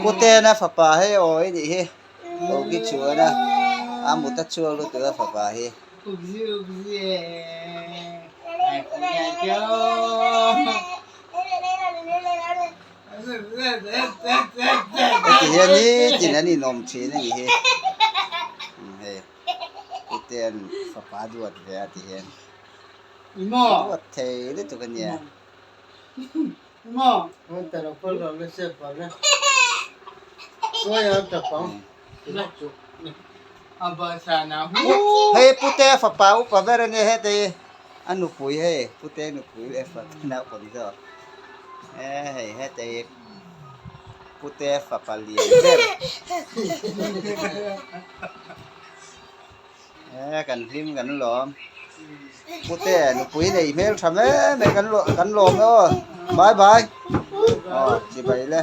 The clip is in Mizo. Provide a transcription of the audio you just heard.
Putena fapa hei aw i nih hi aw ki chuan a a mut a chhuak lutuk a fapa hi. Heti hian nitin an inawm thin a nih hi hei Putean fapa duat ve a ti hian duat thei lutuk a nia. Hei pute fapa upa ber a nia heta hi a nupui hei pute nupui leh fapa naupang zawk e hei heta hi pute fapa lian ber e kan hlim kan lawm pute nupui nei hmel tha mai mai kan kan lawm e aw bye bye aw chibai le.